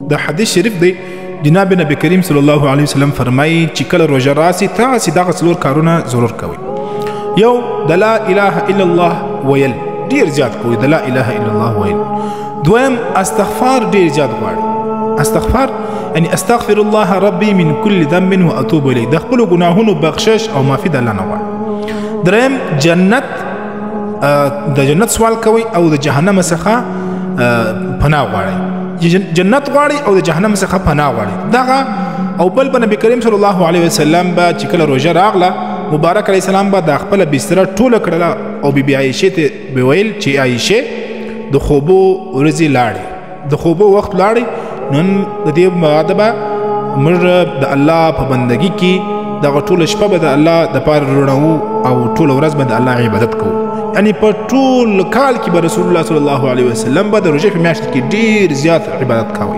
د حدیث شریف دی، جناب نبی کریم صلی الله علیه وسلم فرمایي چې کله روژه راسي، تاسې دغه څلور کارونه ضرور کوئ. یو، د لا اله الا الله ویل ډیر زیات کوئ، د لا اله الا الله ویل. دویم، استغفار ډیر زیات غواړي. استغفار یعنی استغفر الله ربي من كل ذنب واتوب الیه، د خپلو ګناهونو بخشش او معافي د الله نه غواړي. دریم، جنت، د جنت سوال کوئ او د جهنم څخه پناه غواړئ. جنت غواړي او د جهنم څخه پناه غواړي دغه. او بل به نبی کریم صلی الله علیه وسلم به چې کله روژه راغله، مبارک علیه السلام به د خپله بستره ټوله کړله او بی بی عایشې ته به ویل چې عایشې، د خوبو ورځې لاړې، د خوبو وخت لاړې، نن د دې بعد به موږ د الله په بندګي کې دغه ټوله شپه به د الله دپاره رڼوو او ټوله ورځ به د الله عبادت کوو. یعنی په ټول کال کې به رسول الله صلی الله علیه وسلم به د روژې په میاشت کې ډیر زیات عبادت کاوه.